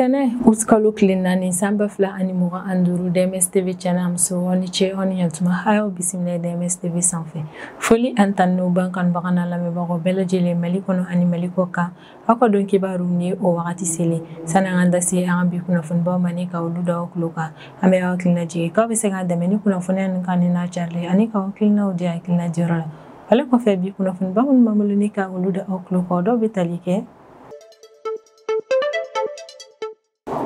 Tɛnɛ utikalo tile 4 san 2025 DMS TV channel muso aw ni ce aw ni yantuma a y'aw bisimila DMS TV sanfɛ. Foli an tan n'o ban kanubaga n'a lamɛnbagaw bɛɛ lajɛlen Mali kɔnɔ ani Mali kɔ kan aw ka don kibaru ni o wagati selen sani an ka da se an ka bi kunnafonibaw ma ni ka olu da aw tulo kan an bɛ aw hakilina jigin k'aw bɛ se k'an dɛmɛ ni kunnafoniya ninnu kan ni n'a carili ani k'aw hakilinaw di hakilina diyɔrɔ la. Ale kɔfɛ bi kunnafoniba minnu b'an bolo ni ka olu da aw tulo kan dɔw bɛ tali kɛ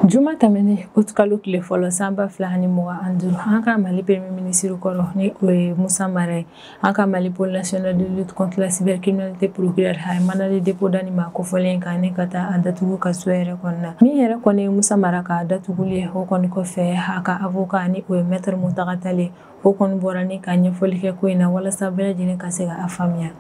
Juma tɛmɛnen utikalo tile fɔlɔ san 2025 an ka Mali premier ministre kɔrɔ ni o ye Musa Mara ye an ka Mali pôle national de lutte contre la cybercriminalité procureur a ye mandat de dépôt da ni maa kofɔlen kan ni ka taa a datugu ka so yɛrɛ kɔnɔna min yɛrɛ kɔni ye Musa Mara ka datuguli ye o kɔni kɔfɛ a ka avocat ni o ye maître Mountaga Tall o kɔni bɔra ni ka ɲɛfɔli kɛ ko in na walasa bɛɛ lajɛlen ka se ka a faamuya.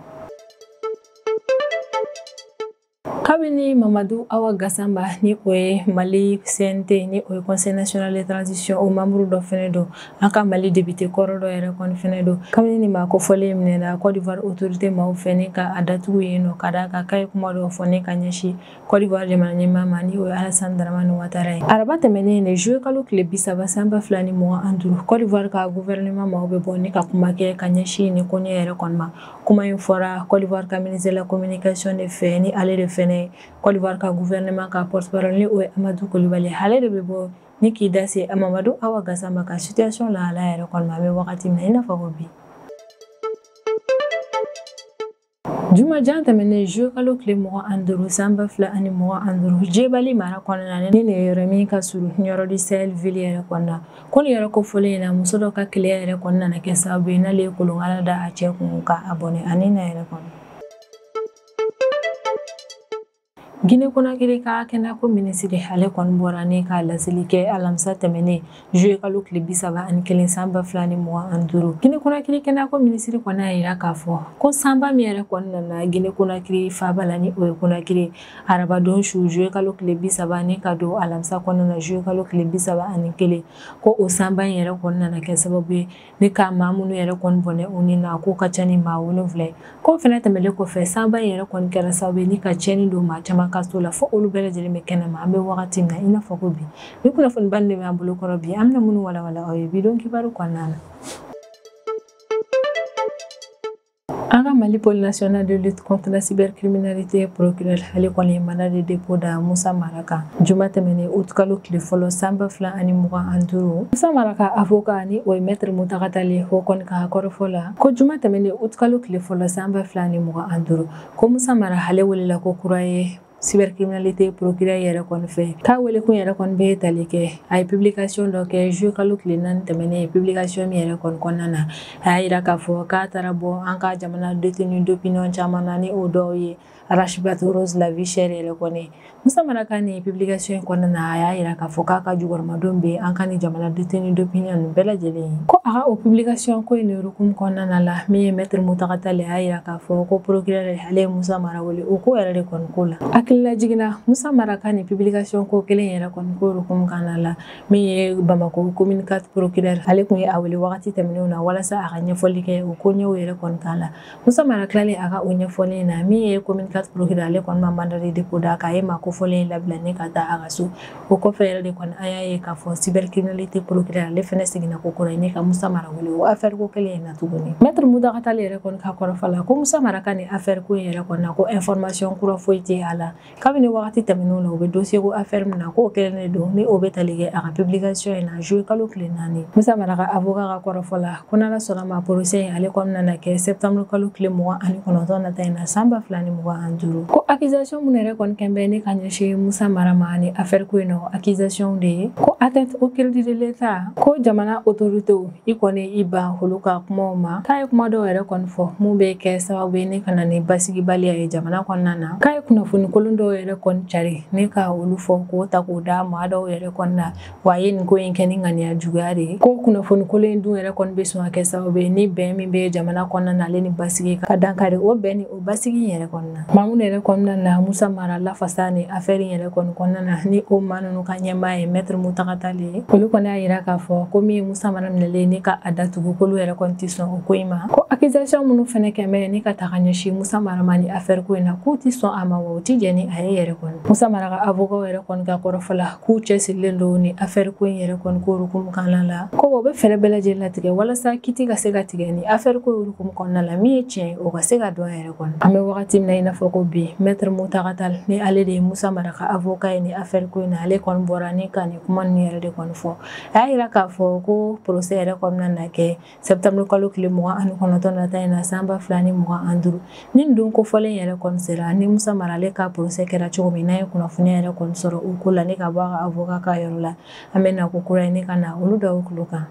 Kabini Mamadu Awa Gassamba ni o ye Mali CNT ni o ye Conseil national de transition o membre dɔ fɛnɛ don an ka Mali député kɔrɔ dɔ yɛrɛ kɔni fɛnɛ don kabini ni maa kofɔlen minɛna Côte d'Ivoire autorité maaw fɛ ni ka a datugu yen nɔ ka d'a kan k'a ye kuma dɔw fɔ ni ka ɲɛsin Côte d'Ivoire jamana ɲɛmaa ma ni o ye Alassane Dramane Ouattara ye. Araba tɛmɛnen de juillet kalo tile 30 san 2025 Côte d'Ivoire ka gouvernement maaw bɛ bɔ ni ka kuma kɛ ka ɲɛsin ni koɲɛ yɛrɛ kɔni ma. Kuma in fɔra Côte d'Ivoire ka ministre de la communication de fɛ ni ale de fɛnɛ Côte d'Ivoire ka gouvernement ka porte-parole ni o ye Amadou Coulibaly ale de bɛ bɔ ni k'i da se Mamadou Awa Gassamba ka situation lahalaya yɛrɛ kɔni ma an bɛ wagati min na i n'a fɔ ko bi. Juma jan tɛmɛnen juillet kalo tile 25 san 2025 Jebali mara kɔnɔna na ni nin ye yɔrɔ min ka surun Nioro du Sahel ville yɛrɛ kɔnɔna ko nin yɔrɔ kofɔlen in na muso dɔ ka keleya yɛrɛ kɔni nana kɛ sababu ye n'ale ye kolonkala da a cɛ kun ka a bɔnɛ a ni na yɛrɛ kɔnɔ. Guinée Conakry ka kɛnɛyako minisiri ale kɔni bɔra ni ka laseli kɛ alamisa tɛmɛnen juillet kalo tile 31 san 2025 Guinée Conakry kɛnɛyako minisiri kɔni y'a jira k'a fɔ ko sanba min yɛrɛ kɔni nana Guinée Conakry faaba la ni o ye Conakry arabadon su juillet kalo tile 30 ni ka don alamisa kɔnɔna na juillet kalo tile 31 ko o sanba in yɛrɛ kɔni nana kɛ sababu ye ni ka maa minnu yɛrɛ kɔni bɔnɛ u ni na k'o ka ca ni maa 7 k'o fɛnɛ tɛmɛlen kɔfɛ sanba in yɛrɛ kɔni kɛra sababu ye ni ka tiɲɛni don maa caman ka so la fo olu bɛɛ lajɛlen bɛ kɛnɛma an bɛ wagati min na i n'a fɔ ko bi ni kunnafoniba de b'an bolo kɔrɔ bi an bɛna minnu walawala aw ye bi don kibaru kɔnɔna na. An ka Mali pôle national de lutte contre la cybercriminalité procureur ale kɔni ye mandat de dépôt da Musa Mara kan juma tɛmɛnen utikalo tile fɔlɔ san 2025 Musa Mara ka avocat ni o ye maître Mountaga Tall o kɔni ka kɔrɔfɔ la ko juma tɛmɛnen utikalo tile fɔlɔ san 2025 ko Musa Mara ale welela ko kura ye cybercriminalité procureur yɛrɛ kɔni fɛ k'a wele kun yɛrɛ kɔni bɛ tali kɛ a ye publication dɔ kɛ juillet kalo tile 4 tɛmɛnen publication min yɛrɛ kɔni kɔnɔna na a y'a jira k'a fɔ k'a taara bɔ an ka jamana détenu d'opinion caman na ni o dɔw ye Rasbath Rose la vie chère yɛrɛ kɔni Musa Mara ka nin publication in kɔnɔna na a y'a jira k'a fɔ k'a ka jukɔrɔmadon bɛ an ka nin jamana détenu d'opinion ninnu bɛɛ lajɛlen ye ko a ka o publication ko in hukumu kɔnɔna la min ye maître Mountaga Tall a y'a jira k'a fɔ ko procureur ale ye Musa Mara wele o ko yɛrɛ de kɔni ko la hakilila jiginna Musa Mara ka nin publication ko kelen yɛrɛ kɔni ko hukumu kɔnɔna la min ye Bamako commune 4 procureur ale kun ye a wele wagati tɛmɛnenw na walasa a ka ɲɛfɔli kɛ o ko ɲɛw yɛrɛ kɔni kan la Musa Mara tilalen a ka o ɲɛfɔli in na min ye commune 4 procureur ale kɔni ma mandat de dépôt da k'a ye maa kofɔlen labila ni ka taa a ka so o kɔfɛ yɛrɛ de kɔni an y'a ye k'a fɔ cybercriminalité procureur ale fɛnɛ seginna ko kura ni ka Musa Mara wele o affaire ko kelen in na tuguni maître Mountaga Tall yɛrɛ kɔni ka kɔrɔfɔ la ko Musa Mara ka nin affaire ko in yɛrɛ kɔni na ko information kura foyi tɛ a la kabini wagati tɛmɛnenw na u bɛ dossier ko affaire min na k'o kelen de don ni o bɛ tali kɛ a ka publication in na juillet kalo tile 4 Musa Mara ka avocat ka kɔrɔfɔ la ko n'Ala sɔnna ma procès in ale kɔni nana kɛ septembre kalo tile 29 nata in na san 2025 ko accusation minnu yɛrɛ kɔni kɛn bɛ ne ka ɲɛsin Musa Mara ma ni affaire ko in nɔ accusation de ye ko atteinte au crédit de l'État ko jamana autorité i kɔni i ban olu ka kumaw ma k'a ye kuma dɔw yɛrɛ kɔni fɔ mun bɛ kɛ sababu ye ne ka na ni basigibaliya ye jamana kɔnɔna na k'a ye kunnafoni kolon dɔw yɛrɛ kɔni cari ne ka olu fɔ k'o ta k'o da maa dɔw yɛrɛ kɔni na wa a ye nin ko in kɛ ni ŋaniya juguya de ye ko kunnafoni kolon in dun yɛrɛ kɔni bɛ sɔn ka kɛ sababu ye ni bɛn min bɛ jamana kɔnɔna na ale ni basigi ka dankari o bɛn ni o basigi in yɛrɛ kɔni na maa minnu yɛrɛ kɔnɔna na Musa Mara lafasa ni affaire in yɛrɛ kɔni kɔnɔna na ni o maa ninnu ka ɲɛmaa ye maître Mountaga Tall ye olu kɔni y'a jira k'a fɔ ko min ye Musa Mara minɛlen ni ka a datugu k'olu yɛrɛ kɔni tɛ sɔn o ko in ma ko accusation minnu fɛnɛ kɛn bɛ ni ka taga ɲɛsin Musa Mara ma ni affaire ko in na k'u tɛ sɔn a ma wa u tɛ jɛn ni a ye yɛrɛ kɔni. Musa Mara ka avocat yɛrɛ kɔni ka kɔrɔfɔ la k'u cɛsirilen don ni affaire ko in yɛrɛ kɔni ko hukumu kɔnɔna la, ko o bɛ fɛɛrɛ bɛɛ lajɛlen latigɛ walasa kiti ka se ka tigɛ ni affaire ko hukumu kɔnɔna la, min ye tiɲɛ o ka se ka dɔn yɛrɛ kɔni. An bɛ wagati min na i n'a fɔ ko bi, maître Mountaga Tall ni ale de ye Musa Mara ka avocat ye ni affaire ko in na, ale kɔni bɔra ni ka nin kuma ninnu yɛrɛ de kɔni fɔ. A y'a yira k'a fɔ ko procès yɛrɛ kɔnɔna na kɛ septembre kalo tile 29 nata in na san 2025. Ni nin don kofɔlen yɛrɛ kɔni sera, ni Musa Mara ale ka procès kɛra cogo min, n'a ye kunnafoniya yɛrɛ kɔni sɔrɔ o ko la ni ka bɔ a ka avocat ka yɔrɔ la, an bɛ na ko kura ye ni ka na olu dɔw tulo kan.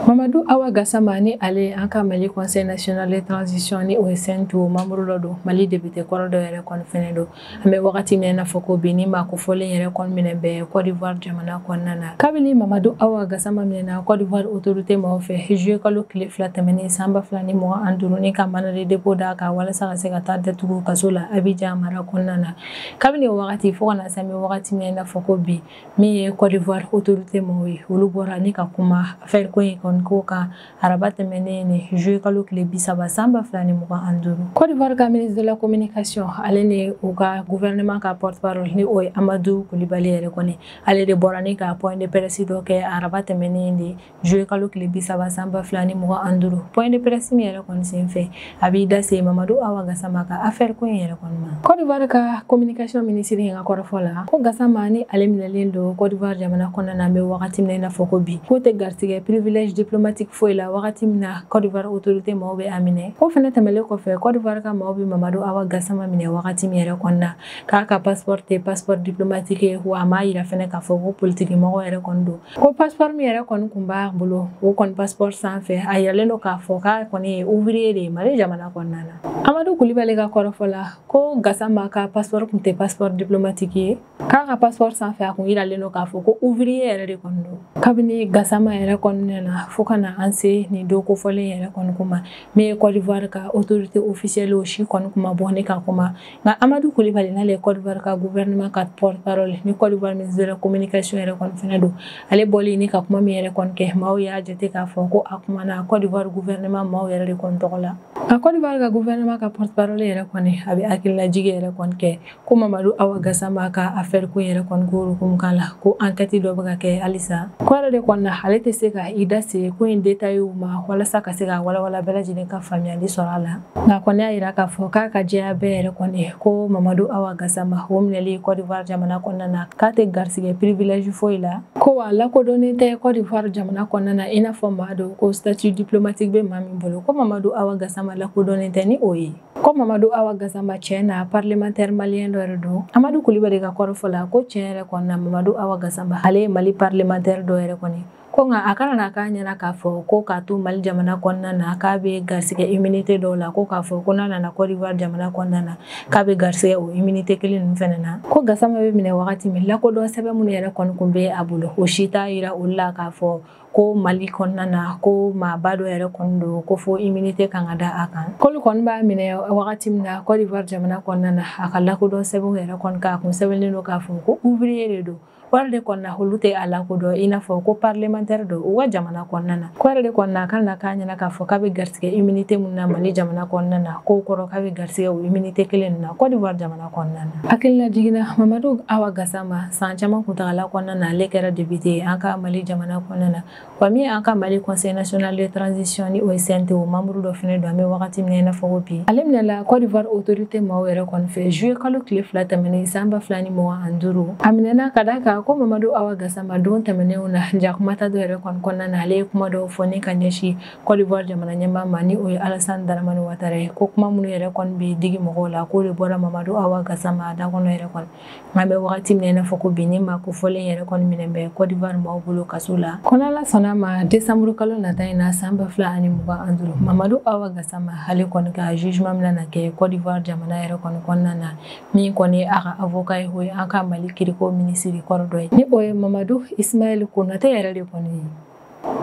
Mamadou Awa Gassama ni ale an ka Mali Conseil national de transition ni o ye CNT membre dɔ don, Mali député kɔrɔ dɔ yɛrɛ kɔni fɛnɛ don. An bɛ wagati min na fɔ ko bi, ni maa kofɔlen yɛrɛ kɔni minɛ bɛ Côte d'Ivoire jamana kɔnɔna na. Kabini Mamadou Awa Gassama minɛna Côte d'Ivoire autorité maaw fɛ juillet kalo tile 2 tɛmɛnen san 2025, ni ka mandat de dépôt d'a kan walasa ka se ka taa datugu kaso la Abidjan mara kɔnɔna na. Kabini o wagati fo ka na se an bɛ wagati min na fɔ ko bi, min ye Côte d'Ivoire autorité maaw ye, olu bɔra ni ka kuma affaire ko in kɔni ko kan araba tɛmɛnen ni juillet kalo tile 30 san 2025. Côte d'Ivoire ka ministre de la communication, ale ni u ka gouvernement ka porte-parole ni o ye Amadou Coulibaly yɛrɛ kɔni, ale de bɔra ni ka point de presse dɔ kɛ araba tɛmɛnen de juillet kalo tile 30 san 2025. Point de presse min yɛrɛ kɔni senfɛ, a b'i da se Mamadou Awa Gassama ka affaire ko in yɛrɛ kɔni ma. Côte d'Ivoire ka communication ministre in ka kɔrɔfɔ la, ko Gassama ni ale minɛlen don Côte d'Ivoire jamana kɔnɔna na, an bɛ wagati min na i n'a fɔ ko bi, k'o tɛ garisɛgɛ privilège diplomatique foyi la wagati min na Côte d'Ivoire autorité maaw bɛ a minɛ. Ko fɛnɛ tɛmɛlen kɔfɛ, Côte d'Ivoire ka maaw bɛ Mamadou Awa Gassama minɛ wagati min yɛrɛ kɔni na, k'a ka passeport tɛ passeport diplomatique ye, wa a m'a yira fɛnɛ k'a fɔ ko politique mɔgɔ yɛrɛ kɔni don. Ko passeport min yɛrɛ kɔni kun b'a bolo, o kɔni passeport sanfɛ a yiralen don k'a fɔ k'a kɔni ye ouvrier de ye Mali jamana kɔnɔna na. Amadou Coulibaly ka kɔrɔfɔ la, ko Gassama ka passeport kun tɛ passeport diplomatique ye, k'a ka passeport sanfɛ a kun yiralen don k'a fɔ ko ouvrier yɛrɛ de kɔni don. Kabini Gassama yɛrɛ kɔni nana fo ka na an se nin don kofɔlen yɛrɛ kɔni kuma, min ye Côte d'Ivoire ka autorité officielle, o si kɔni kuma bɔ ne ka kuma. Nka Amadou Coulibaly n'ale ye Côte d'Ivoire ka gouvernement ka porte-parole ni Côte d'Ivoire ministre de la communication yɛrɛ kɔni fɛnɛ don, ale bɔlen ni ka kuma min yɛrɛ kɔni kɛ, maaw y'a jate k'a fɔ ko a kumana Côte d'Ivoire gouvernement maaw yɛrɛ de kɔni tɔgɔ la. Nka Côte d'Ivoire ka gouvernement ka porte-parole yɛrɛ kɔni, a bɛ hakililajigi yɛrɛ kɔni kɛ ko Mamadou Awa Gassama ka affaire ko yɛrɛ kɔni ko hukumu kan la, ko enquête dɔ bɛ ka kɛ halisa. Ko yɛrɛ de kɔni na, ale tɛ se ka i da se ko in détail ma walasa ka se ka walawala bɛɛ lajɛlen ka faamuyali sɔrɔ a la. Nka kɔni y'a yira k'a fɔ k'a ka jɛya bɛɛ yɛrɛ kɔni ko Mamadou Awa Gassama o minɛli Côte d'Ivoire jamana kɔnɔna na, k'a tɛ garisɛgɛ privilège foyi la, ko wa lakodɔnnen tɛ Côte d'Ivoire jamana kɔnɔna na i n'a fɔ maa dɔ ko statut diplomatique bɛ maa min bolo, ko Mamadou Awa Gassama lakodɔnnen tɛ ni o ye. Ko Mamadou Awa Gassama tiɲɛ na parlementaire malien dɔ yɛrɛ don. Amadou Coulibaly ka kɔrɔfɔ la, ko tiɲɛ yɛrɛ kɔni na Mamadou Awa Gassama ale ye Mali parlementaire dɔ yɛrɛ kɔni, ko nka a kana na k'a ɲɛna k'a fɔ ko k'a to Mali jamana kɔnɔna na k'a bɛ garisɛgɛ immunité dɔw la, ko k'a fɔ ko n'a nana Côte d'Ivoire jamana kɔnɔna na k'a bɛ garisɛgɛ o immunité kelen ninnu fɛnɛ na. Ko Gassama bɛ minɛ wagati min, lakodɔn sɛbɛn minnu yɛrɛ kɔni kun bɛ a bolo, o si t'a yira olu la k'a fɔ ko Mali kɔnɔna na ko maaba dɔ yɛrɛ kɔni don, ko fo immunité kan ka da a kan. K'olu kɔni b'a minɛ wagati min na Côte d'Ivoire jamana kɔnɔna na, a ka lakodɔn sɛbɛnw yɛrɛ kɔni k'a kun sɛbɛnlen don k'a fɔ ko ouvrier de don. Wari de kɔni na olu tɛ a lakodɔn i n'a fɔ ko parlementaire don u ka jamana kɔnɔna na. Ko yɛrɛ de kɔni na a kana na k'a ɲɛna k'a fɔ k'a bɛ garisɛgɛ immunité mun na Mali jamana kɔnɔna na, k'o kɔrɔ k'a bɛ garisɛgɛ o immunité kelen nin na Côte d'Ivoire jamana kɔnɔna na. Hakilila jiginna Mamadou Awa Gassama san caman kuntagala kɔnɔna na, ale kɛra député an ka Mali jamana kɔnɔna na, wa min an ka Mali Conseil national de transition ni o ye CNT o membre dɔ fɛnɛ don. An bɛ wagati min na i n'a fɔ ko bi, ale minɛla Côte d'Ivoire autorité maaw yɛrɛ kɔni fɛ juillet kalo tile 2 tɛmɛnen san 2025. A minɛna ka d'a kan ko Mamadou Awa Gassama don tɛmɛnenw na jakumata dɔ yɛrɛ kɔni kɔnɔna na, ale ye kuma dɔw fɔ ni ka ɲɛsin Côte d'Ivoire jamana ɲɛmaa ma ni o ye Alassane Dramane Ouattara ye, ko kuma minnu yɛrɛ kɔni bɛ digi mɔgɔw la, k'o de bɔra Mamadou Awa Gassama da kɔnɔ yɛrɛ kɔni. An bɛ wagati min na i n'a fɔ ko bi, ni maa kofɔlen yɛrɛ kɔni minɛ bɛ Côte d'Ivoire maaw bolo kaso la. Ko n'Ala sɔnna ma, décembre kalo nata in na san 2025, Mamadou Awa Gassama ale kɔni ka jugement bɛna na kɛ Côte d'Ivoire jamana yɛrɛ kɔni kɔnɔna na, min kɔni a ka avocat ye, o ye an ka Mali kiriko minisiri kɔrɔ dɔ ye, ni o ye Mamadou Ismaël Konate yɛrɛ de kɔni ye.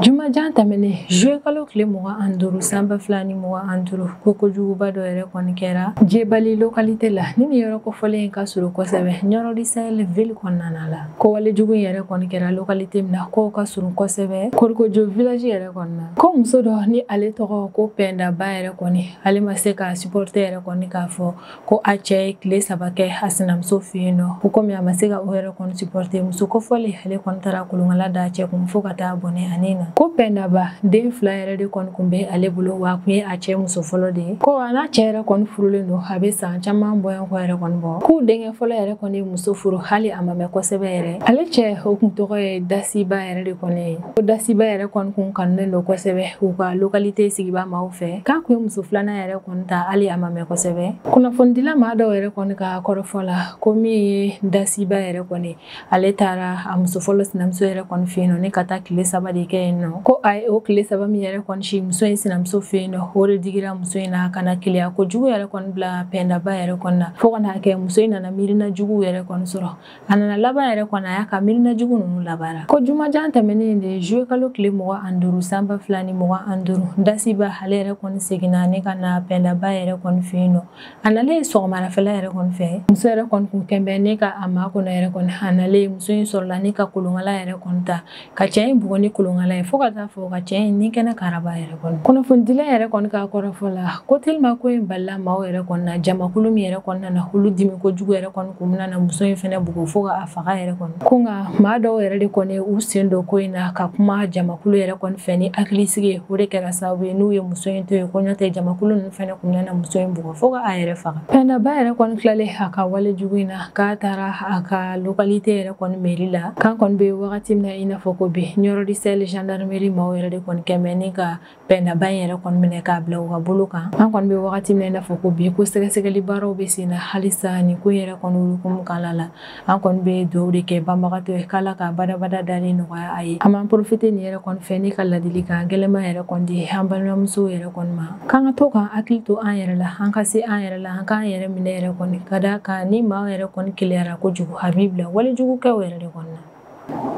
Jumajan tɛmɛnen juillet kalo tile 25 san 2025, ko kojuguba dɔ yɛrɛ kɔni kɛra Jebali localité la ni nin yɔrɔ kofɔlen in ka surun kosɛbɛ Nioro du Sahel ville kɔnɔna la. Ko walejugu in yɛrɛ kɔni kɛra localité min na k'o ka surun kosɛbɛ Korikojo village yɛrɛ kɔnɔna. Ko muso dɔ ni ale tɔgɔ ko Pɛndaba yɛrɛ kɔni, ale ma se ka supporter yɛrɛ kɔni k'a fɔ ko a cɛ ye tile 3 kɛ a sinamuso fɛ yen nɔ. Ko komi a ma se ka o yɛrɛ kɔni supporter, muso kofɔlen ale kɔni taara kolonkala da cɛ kun fo ka taa bɔnɛ ani na. Ko Pɛndaba den 2 yɛrɛ de kɔni kun bɛ ale bolo, wa a kun ye a cɛ muso fɔlɔ de ye. Ko a n'a cɛ yɛrɛ kɔni furulen don, a bɛ san caman bɔɲɔgɔn yɛrɛ kɔni bɔ. K'u denkɛ fɔlɔ yɛrɛ kɔni ye muso furu, hali a ma mɛn kosɛbɛ yɛrɛ. Ale cɛ o kun tɔgɔ ye Dasiba yɛrɛ de kɔni ye. Ko Dasiba yɛrɛ kɔni kun kanunen don kosɛbɛ u ka localité sigibaa maaw fɛ. K'a kun ye muso filanan yɛrɛ kɔni ta, hali a ma mɛn kosɛbɛ. Kunnafonidila maa dɔw yɛrɛ kɔni ka kɔrɔfɔ la, ko min ye Dasiba yɛrɛ kɔni, ale taara a muso fɔlɔ sinamuso yɛrɛ kɔni fɛ yen nɔ ni ka taa tile 3 de kɛ yen nɔ. Ko a ye o tile 3 min yɛrɛ kɔni si muso in sinamuso fɛ yen nɔ, o de digira muso in na ka na keleya kojugu yɛrɛ kɔni bila Pɛndaba yɛrɛ kɔni na, fo ka n'a kɛ muso in nana miirina jugu yɛrɛ kɔni sɔrɔ. A nana laban yɛrɛ kɔni, a y'a ka miirina jugu ninnu labaara. Ko jumajan tɛmɛnen de juillet kalo tile 25 san 2025, Dasiba ale yɛrɛ kɔni seginna ni ka na Pɛndaba yɛrɛ kɔni fɛ yen nɔ. A nalen sɔgɔmarafɛla yɛrɛ kɔni fɛ, muso yɛrɛ kɔni kun kɛn bɛ ne ka a makɔnɔ yɛrɛ kɔni. A nalen muso in sɔrɔla ni ka kolonkala yɛrɛ kɔni ta ka cɛ in bugɔ ni kolonkala ye, fo ka taa fɔ ka cɛ in ni kɛnɛ karaba yɛrɛ kɔni. Kunnafonidila yɛrɛ kɔni ka kɔrɔfɔ la, ko tellement ko in balila maaw yɛrɛ kɔni na, jamakulu min yɛrɛ kɔni nana, olu dimi kojugu yɛrɛ kɔni kun bɛna na muso in fɛnɛ bugɔ fo ka a faga yɛrɛ kɔni. Ko nka maa dɔw yɛrɛ de kɔni u sen don ko in na ka kuma jamakulu yɛrɛ kɔni fɛ ni hakilisigi ye, o de kɛra sababu ye n'u ye muso in to yen. Ko n'o tɛ jamakulu ninnu fɛnɛ kun bɛna na muso in bugɔ fo ka a yɛrɛ faga. Pɛndaba yɛrɛ kɔni tilalen a ka wale jugu in na, k'a taara a ka localité yɛrɛ kɔni mairie la. K'an kɔni bɛ wagati min na i n'a fɔ ko bi, Nioro du Sahel gendarmerie maaw yɛrɛ de kɔni kɛn bɛ ni ka Pɛndaba in yɛrɛ kɔni minɛ k'a bila u ka bolo kan. An kɔni bɛ wagati min na i n'a fɔ ko bi, ko sɛgɛsɛgɛli baaraw bɛ sen na halisa nin ko in yɛrɛ kɔni hukumu kɔnɔna la. An kɔni bɛ dugawu de kɛ banbagatɔ ye k'Ala ka badabada dalen nɔgɔya a ye. An b'an profiter nin yɛrɛ kɔni fɛ ni ka ladilikan gɛlɛnman yɛrɛ kɔni di an balimamusow yɛrɛ kɔni ma, k'an ka to k'an hakili to an yɛrɛ la, an ka se an yɛrɛ la, an k'an yɛrɛ minɛ yɛrɛ kɔni, ka d'a kan ni maa yɛrɛ kɔni keleyara kojugu, a b'i bila walejugukɛw yɛrɛ de kɔni na.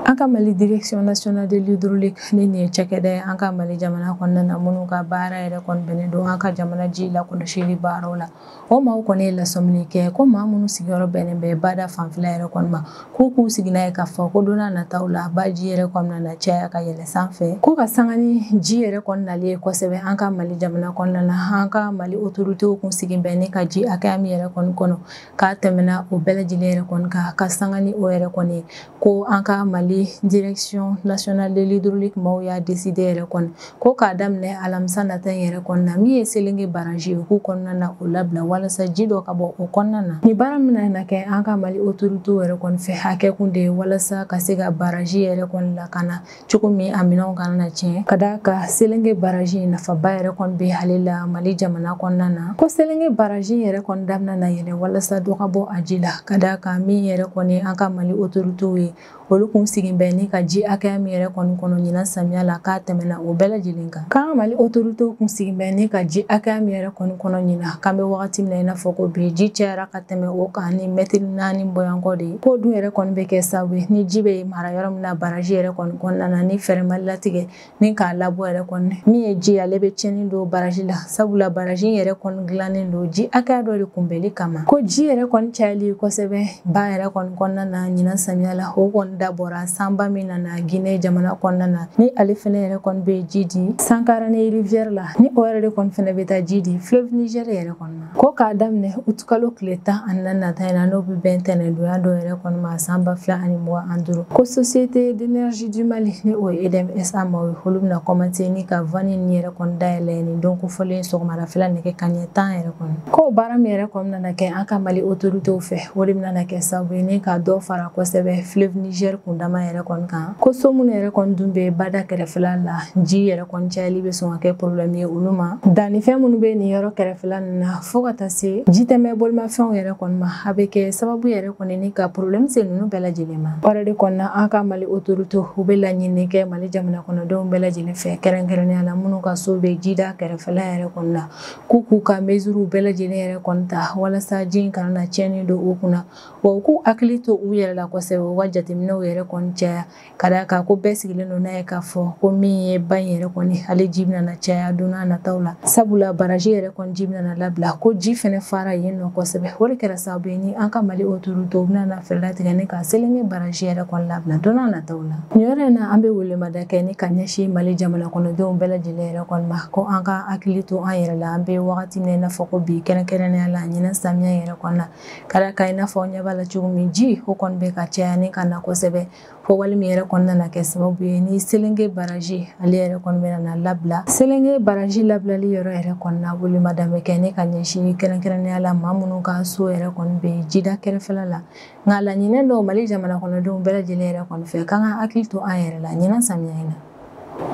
An ka Mali direction nationale de l'hydraulique ni nin ye cakɛda ye an ka Mali jamana kɔnɔna na, minnu ka baara yɛrɛ kɔni bɛnnen don an ka jamana ji lakɔlɔsili baaraw la. O maaw kɔni ye lasɔmini kɛ ko maa minnu sigiyɔrɔ bɛnnen bɛ bada fanfɛla yɛrɛ kɔni ma, k'u k'u sigi n'a ye k'a fɔ ko don n'a nataw la baji yɛrɛ kɔni na caya ka yɛlɛ sanfɛ. Ko ka sanga ni ji yɛrɛ kɔni nali ye kosɛbɛ an ka Mali jamana kɔnɔna na, an ka Mali autorités kun sigi bɛ ni ka ji hakɛya min yɛrɛ kɔni kɔnɔ k'a tɛmɛna o bɛɛ lajɛlen yɛrɛ kɔni kan, ka sanga ni o yɛrɛ kɔni ye. Ko an ka Mali direction nationale de l'hydraulique maaw y'a décidé yɛrɛ kɔni ko k'a daminɛ alamisa nata in yɛrɛ kɔni na, min ye Selenge barrage ye, k'u kɔnɔna na o labila walasa ji dɔ ka bɔ o kɔnɔna na. Nin baara min na kɛ an ka Mali autorités yɛrɛ kɔni fɛ, hakɛ kun de ye walasa ka se ka barrage yɛrɛ kɔni lakana cogo min a minɛnw kana na tiɲɛ, ka d'a kan Selenge barrage in nafaba yɛrɛ kɔni bɛ ale la Mali jamana kɔnɔna na. Ko Selenge barrage in yɛrɛ kɔni daminɛ na yɛlɛ walasa dɔ ka bɔ a ji la, ka d'a kan min yɛrɛ kɔni an ka Mali autorités ye, olu kun sigi bɛ ni ka ji hakɛya min yɛrɛ kɔni kɔnɔ ɲinan samiya la, k'a tɛmɛna o bɛɛ lajɛlen kan. K'an ka Mali autorités kun sigi bɛ ni ka ji hakɛya min yɛrɛ kɔni kɔnɔ ɲinan, k'an bɛ wagati min na i n'a fɔ ko bi, ji cayara ka tɛmɛ o kan ni mɛtiri 4 bɔɲɔgɔnko de ye. K'o dun yɛrɛ kɔni bɛ kɛ sababu ye ni ji bɛ mara yɔrɔ min na barrage yɛrɛ kɔni kɔnɔna na, ni fɛɛrɛ ma latigɛ ni k'a labɔ yɛrɛ kɔni, min ye ji ale bɛ tiɲɛni don barrage la, sabula barrage in yɛrɛ kɔni dilannen don ji hakɛya dɔ de kunbɛnli kama. Ko ji yɛrɛ kɔni cayali kosɛbɛ ba yɛrɛ kɔni kɔnɔna na ɲinan samiya la, o kɔni dabɔra sanba min nana Guinée jamana kɔnɔna na, ni ale fɛnɛ yɛrɛ kɔni bɛ ji di Sankarani rivière la, ni o yɛrɛ de kɔni fɛnɛ bɛ taa ji di fleuve Niger yɛrɛ kɔni ma. Ko k'a daminɛ août kalo tile 14 nata in na, n'o bɛ bɛn tɛnɛndonya dɔ yɛrɛ kɔni ma san 2025, ko société d'énergie du Mali ni o ye EDM SA maaw ye, olu bɛna commencer ni ka vanne nin yɛrɛ kɔni dayɛlɛ nin don kofɔlen sɔgɔmadafɛla nɛgɛ kanɲɛ 10 yɛrɛ kɔni. Ko baara min yɛrɛ kɔni nana kɛ an ka Mali autorités fɛ, o de bɛna kɛ sababu ye ni ka dɔ fara kosɛbɛ fleuve Niger kundama yɛrɛ kɔni kan. Ko so minnu yɛrɛ kɔni dun bɛ bada kɛrɛfɛla la, ji yɛrɛ kɔni cayali bɛ sɔn ka kɛ problème ye olu ma. Dannifɛn minnu bɛ nin yɔrɔ kɛrɛfɛla ninnu na, fo ka taa se jitɛmɛ bolimafɛnw yɛrɛ kɔni ma, a bɛ kɛ sababu yɛrɛ kɔni ni ka problème se ninnu bɛɛ lajɛlen ma. O yɛrɛ de kɔni na, an ka Mali autorités u bɛ laɲini kɛ Mali jamana kɔnɔdenw bɛɛ lajɛlen fɛ, kɛrɛnkɛrɛnnenya la minnu ka so bɛ jida kɛrɛfɛla yɛrɛ kɔni na, k'u k'u ka mesures bɛɛ lajɛlen yɛrɛ kɔni ta walasa ji in kana na tiɲɛni don u kunna, wa u k'u hakili to u yɛrɛ la kosɛbɛ, u ka jateminɛw yɛrɛ kɔni kɔni caya ka d'a kan ko bɛɛ sigilen don n'a ye k'a fɔ ko min ye ba in yɛrɛ kɔni ale ji bɛna na caya don n'a nataw la, sabula baraji yɛrɛ kɔni ji bɛna na labila, ko ji fɛnɛ fara yen nɔ kosɛbɛ. O de kɛra sababu ye ni an ka Mali autorité bɛna na fɛɛrɛ latigɛ ni ka Selenge baraji yɛrɛ kɔni labila don n'a nataw la. Nin yɔrɔ in na, an bɛ welemada kɛ ni ka ɲɛsin Mali jamana kɔnɔdenw bɛɛ lajɛlen yɛrɛ kɔni ma, ko an ka hakili to an yɛrɛ la. An bɛ wagati min na i n'a fɔ ko bi, kɛrɛnkɛrɛnnenya la ɲinan samiya yɛrɛ kɔnɔ na, ka d'a kan i n'a fɔ aw ɲɛ b'a la cogo min, ji o kɔni bɛ ka caya ni ka na kosɛbɛ, fo wale min yɛrɛ kɔni nana kɛ sababu ye ni Selenge baraji ale yɛrɛ kɔni bɛna na labila. Selenge baraji labilali yɔrɔ yɛrɛ kɔni na, welemada bɛ kɛ ni ka ɲɛsin kɛrɛnkɛrɛnnenya la maa minnu ka so yɛrɛ kɔni bɛ jida kɛrɛfɛla la. Nka laɲinɛ dɔw Mali jamana kɔnɔdenw bɛɛ lajɛlen yɛrɛ kɔni fɛ, k'an ka hakili to an yɛrɛ la ɲinan samiya in na.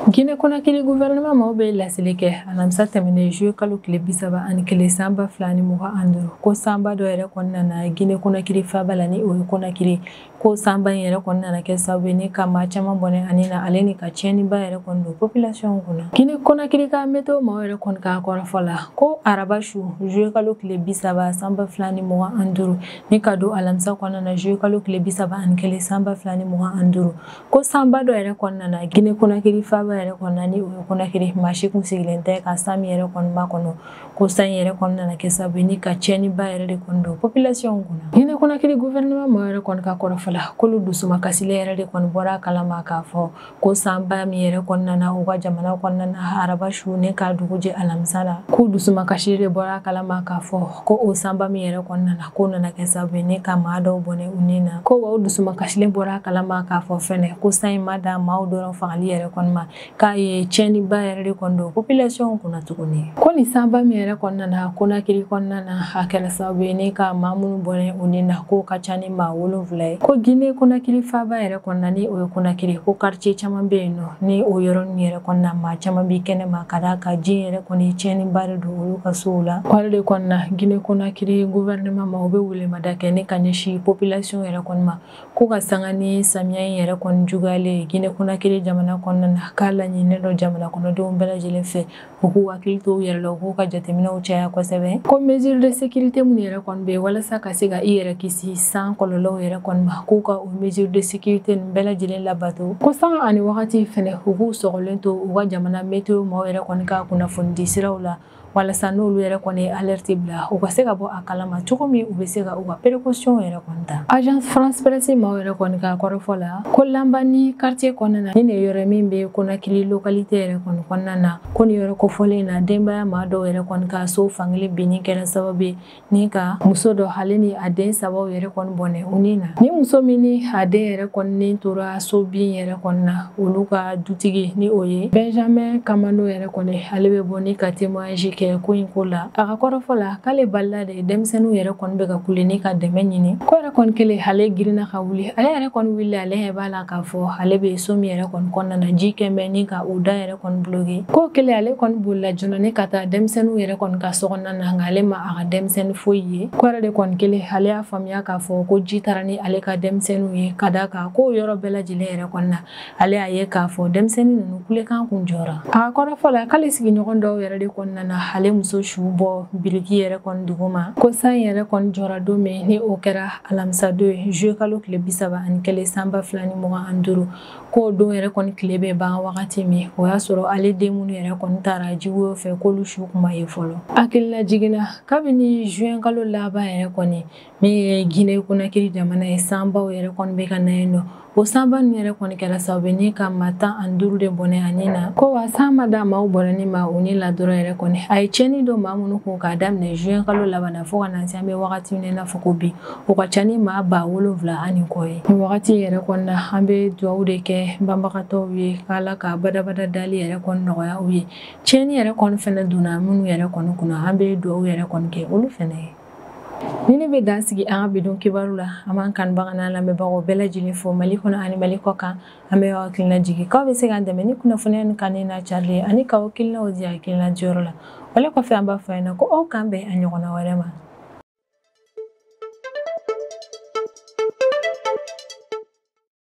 Guinée Conakry gouvernement maaw bɛ laseli kɛ alamisa tɛmɛnen juillet kalo tile 31 san 2025, ko sanba dɔ yɛrɛ kɔni nana Guinée Conakry faaba la, ni o ye Conakry. Ko sanba in yɛrɛ kɔni nana kɛ sababu ye ni ka maa caman bɔnɛ ani na ale ni ka tiɲɛniba yɛrɛ kɔni don population kunna. Guinée Conakry ka météo maaw yɛrɛ kɔni ka kɔrɔfɔ la, ko araba su juillet kalo tile 30 san 2025 ni ka don alamisa kɔnɔna na juillet kalo tile 31 san 2025, ko sanba dɔ yɛrɛ kɔni nana Guinée Conakry faaba yɛrɛ kɔnɔna, ni o ye Conakry. Maa si kun sigilen tɛ ka san min yɛrɛ kɔni makɔnɔ, ko san yɛrɛ kɔni nana kɛ sababu ye ni ka tiɲɛniba yɛrɛ de kɔni don population kunna. Guinée Conakry gouvernement maaw yɛrɛ kɔni ka kɔrɔfɔ la, k'olu dusumakasilen yɛrɛ de kɔni bɔra a kalama k'a fɔ ko sanba min yɛrɛ kɔni nana u ka jamana kɔnɔna na araba su ne ka dugu jɛ alamisa la, k'u dusumakasi de bɔra a kalama k'a fɔ ko o sanba min yɛrɛ kɔni nana, k'o nana kɛ sababu ye ne ka maa dɔw bɔnɛ u ni na. Ko wa o dusumakasilen bɔra a kalama k'a fɔ fɛnɛ ko san in ma dan maaw dɔrɔn fagali yɛrɛ kɔni ma, k'a ye tiɲɛniba yɛrɛ de kɔni don population kunna tuguni. Ko nin sanba min yɛrɛ kɔni nana Conakry kɔnɔna na, a kɛra sababu ye ne ka maa minnu bɔnɛ u ni na, k'o ka ca ni maa 7 ye. Ko Guinée Conakry faaba yɛrɛ kɔnɔna, ni o ye Conakry, ko quartier caman bɛ yen nɔ, ni o yɔrɔ ninnu yɛrɛ kɔnɔna maa caman b'i kɛnɛ ma, ka d'a kan ji yɛrɛ kɔni tiɲɛniba de don olu ka sow la. O de kɔnɔna Guinée Conakry gouvernement ma, u bɛ welemada kɛ ni ka ɲɛsin population yɛrɛ kɔni ma, ko ka sanga ni samiya in yɛrɛ kɔni juguyalen Guinée Conakry jamana kɔnɔna na, k'a laɲininen don jamana kɔnɔdenw bɛɛ lajɛlen fɛ u k'u hakili to u yɛrɛ la, u k'u ka jateminɛw caya kosɛbɛ. Ko mesure de sécurité minnu yɛrɛ kɔni bɛ yen walasa ka se ka i yɛrɛ kisi san kɔlɔlɔw yɛrɛ kɔni ma, k'u ka o mesure de sécurité ninnu bɛɛ lajɛlen labato. Ko san ani wagati fɛnɛ, u k'u sɔgɔlen to u ka jamana météo maaw yɛrɛ kɔni ka kunnafoni di siraw la, walasa n'olu yɛrɛ kɔni ye alerte bila, u ka se ka bɔ a kalama cogo min u bɛ se ka u ka précaution yɛrɛ kɔni ta. Agence France Presse maaw yɛrɛ kɔni ka kɔrɔfɔ la, ko Lambanyi quartier kɔnɔna na, ni nin yɔrɔ min bɛ Conakry localité yɛrɛ kɔni kɔnɔna na, ko nin yɔrɔ kofɔlen na, denbaya maa dɔw yɛrɛ kɔni ka so fankelen binni kɛra sababu ye ni ka muso dɔ ale ni a den 3 yɛrɛ kɔni bɔnɛ u ni na. Ni muso min ni a den yɛrɛ kɔni ni tora so bin yɛrɛ kɔni na, olu ka dutigi ni o ye Benjamin Kamano yɛrɛ kɔni, ale bɛ bɔ ni ka témoignage kɛ ko in ko la. A ka kɔrɔfɔ la, k'ale balila de denmisɛnninw yɛrɛ kɔni bɛ ka kule ni ka dɛmɛ ɲini. Ko yɛrɛ kɔni kelen, ale girinna ka wuli, ale yɛrɛ kɔni wulila, ale ɲɛ b'a la k'a fɔ ale bɛ so min yɛrɛ kɔni kɔnɔna na, ji kɛn bɛ ni ka o da yɛrɛ kɔni bloqué. Ko kelen, ale kɔni bolila joona ni ka taa denmisɛnninw yɛrɛ kɔni ka so kɔnɔna na, nka ale ma a ka denmisɛnnin foyi ye. Ko yɛrɛ de kɔni kelen, ale y'a faamuya k'a fɔ ko ji taara ni ale ka denmisɛnninw ye, ka d'a kan k'o yɔrɔ bɛɛ lajɛlen yɛrɛ kɔni na, ale y'a ye k'a fɔ denmisɛnnin ninnu kulekan kun jɔra. A ka kɔrɔfɔ la, k'ale sigiɲɔgɔn dɔw yɛrɛ de kɔni nana ale muso su bɔ biriki yɛrɛ kɔni duguma. Ko san yɛrɛ kɔni jɔra don min, ni o kɛra alamisa don ye juillet kalo tile 31 san 2025, k'o don yɛrɛ kɔni tile bɛ ban wagati min, o y'a sɔrɔ ale den minnu yɛrɛ kɔni taara jiwoyo fɛ, k'olu su kun ma ye fɔlɔ. Hakilina jiginna kabini juin kalo laban yɛrɛ kɔni, min ye Guinée Conakry jamana ye, sanbaw yɛrɛ kɔni bɛ ka na yen nɔ. O sanba ninnu yɛrɛ kɔni kɛra sababu ye ni ka maa 15 de bɔnɛ a ni na. Ko wa san ma da maaw bɔnɛni ma u ni la dɔrɔn yɛrɛ kɔni, a ye tiɲɛni don maa minnu kun k'a daminɛ juin kalo laban na fo ka na se an bɛ wagati min na i n'a fɔ ko bi, o ka ca ni maa 7000 ani kɔ ye. Nin wagati yɛrɛ kɔni na, an bɛ dugawu de kɛ banbagatɔw ye k'Ala ka badabada dali yɛrɛ kɔni nɔgɔya u ye. Tiɲɛni yɛrɛ kɔni fɛnɛ donna minnu yɛrɛ kɔni kunna, an bɛ dugawu yɛrɛ kɔni kɛ olu fɛnɛ ye. Ni ne bɛ dan sigi an ka bidon kibaru la, an b'an kanubaga n'an lamɛnbagaw bɛɛ lajɛlen fo Mali kɔnɔ ani Mali kɔ kan. An bɛ aw hakilina jigin k'aw bɛ se k'an dɛmɛ ni kunnafoniya ni kanu n'a carili ye, ani k'aw hakilinaw di hakilina diyɔrɔ la. O le kɔfɛ, an b'a fɔ aw ɲɛna ko aw k'an bɛn a ɲɔgɔnna wɛrɛ ma.